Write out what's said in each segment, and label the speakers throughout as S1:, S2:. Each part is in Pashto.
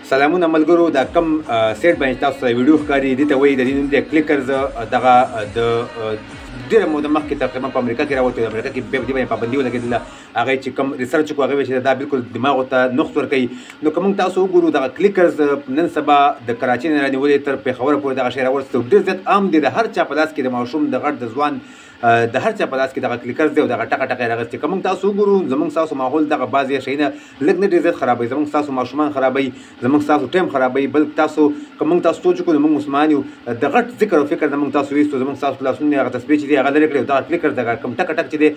S1: سلامونه ملګرو، دا کم سیټ باندې تاسو ته ویډیو ښکاري، دې ته وایي د دې نوم دی کلیکرز. دغه د ډېره موده مخکې تقریبا په امریکا کې راوتی، امریکا کې بیا په دې باندې پابندي ولګېدله. هغه چې کوم research وکړو هغه وایي چې دا بالکل دماغو ته نقص ورکوي. نو که موږ تاسو وګورو دغه clickers نن سبا د کراچۍ نه رانیولې تر پېښوره پورې دغه شی راورسېد، ډېر زیات عام دی. د هر چا په لاس کې، د ماشوم، د غټ، د ځوان، د هر چا په لاس کې دغه clickers دی او دغه ټکه ټکه یې راغستې. که موږ تاسو وګورو زموږ ستاسو ماحول دغه بعضې شیونه لږ نه ډېر زیات خرابوي، زموږ ستاسو ماشومان خرابوي، زموږ ستاسو ټایم خرابوي. بل تاسو که موږ تاسو سوچ وکړو، موږ مسلمان یو، د غټ ذکر او فکر نه موږ تاسو ویستو، زموږ ستاسو لاسونه هغه تسبیح چې دی هغه لرې کړې او دغه clicker دغه کوم ټکه ټک چې دی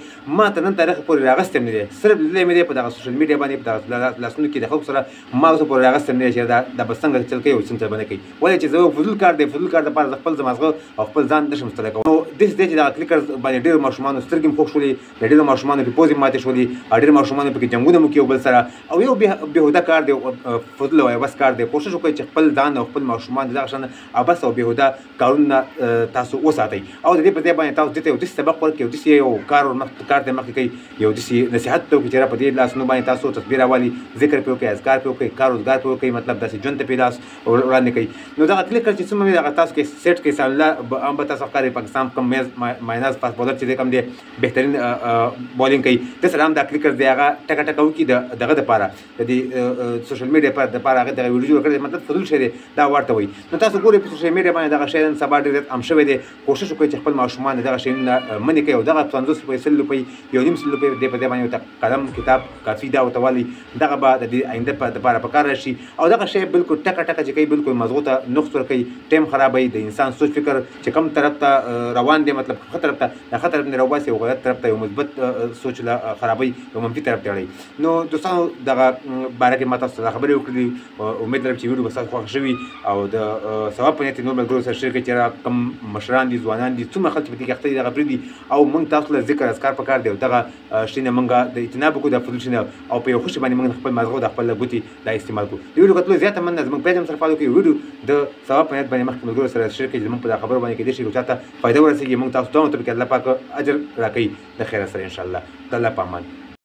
S1: ما ته نن تاریخ پورې راغستی هم نه دی، صرف لیدلی مې دی په دغه social media باندې، په دغه لاسونو کې د خلکو سره ما اوسه پورې راغستی هم نه دی چې دا به څنګه چل کوي او څنګه چل به نه کوي. ولې چې زه فضول کار دی، فضول کار دپاره زه خپل زمازغه او خپل ځان نشم ستړی کوم. نو داسې دی چې دغه clicker باندې ډېرو ماشومانو سترګې هم خوږ شولې، د ډېرو ماشومانو پې پوزې ماتې شولې او ډېرو ماشومانو پکې جنګونه مو کړي یو بل سره، او یو بېهوده کار دی، فضول او عبث کار دی. کوشش وکړئ چې خپل ځان او خپل ماشومان دغه شان عبث او بېهوده کارونه تاسو وساتئ، او د دې په ځای باندې تاسو دې ته یو داسې سبق ورکړئ، یو داسې یو کار کار ته مخکې کوي، یو داسې نصیحت ته وکړئ چې را په دې لاسونو باندې تاسو تسبیح راولي، ذکر پرې وکړئ، اذکار پرې وکړئ، کار روزګار پرې وکړئ، مطلب داسې ژوند ته پرې لاس وړاندې کوي. نو دغه clicker چې څومره دغه تاسو کې سیټ کې الله هم به تاسو ښکاري. پاکستان کوم مایناز fast bowler چې دی کوم دی بهترین bowling کوي، د سره هم دا clicker دی، هغه ټکه ټکه وکړي دغه دپاره د دې social media دپاره هغه دغه ویډیو جوړ کړی، مطلب فضول شی دی دا ورته وایي. نو تاسو ګورئ په social media باندې دغه شی نن سبا ډېر زیات عام شوی دی. کوشش وکړئ چې خپل ماشومان دغه شیونه منع کړئ، او دغه 50 روپۍ، 100 روپۍ، 1.5 سل روپۍ دې په ځای باندې ورته قلم، کتاب، کافي دا ورته والي، دغه به د دې آینده دپاره په کار راشي. او دغه شی بالکل ټکه ټکه چې کوي بالکل مزغو ته نقص ورکوي، ټایم خرابوي، د انسان سوچ فکر چې کوم طرف ته روان دی، مطلب ښه طرف ته، د ښه طرف نه راوباسي او غلط طرف ته یو مثبت سوچ له خرابوي، یو منفي طرف ته اړوي. نو دوستانو دغه باره کې ما تاسو سره خبرې وکړلې، امید لرم چې ویډیو به ستاسو خوښه شوي او د ثواب په نیت نور ملګرو سره شریک کړئ چې را کوم مشران دي، ځوانان دي، څومره خلک چې په دې کې اخته دي دغه پرېږدي، او موږ تاسو له ذکر اذکار په کار دی، او دغه شی نه موږ د اجتناب وکړو، د فضول شي نه، او په یو ښه شي باندې موږ خپل مازغه د خپل ګوتې دا استعمال کړو. د ویډیو کتلو زیاته مننه. زموږ page هم سره follow کړئ، ویډیو د ثواب په نیت باندې مخکې ملګرو سره شریک کړئ چې زموږ په دا خبرو باندې کېدای شي یو چا ته فایده ورسېږي. موږ تاسو ته پکې الله پاک اجر راکوي د خیره سره انشاءالله. د الله په امان.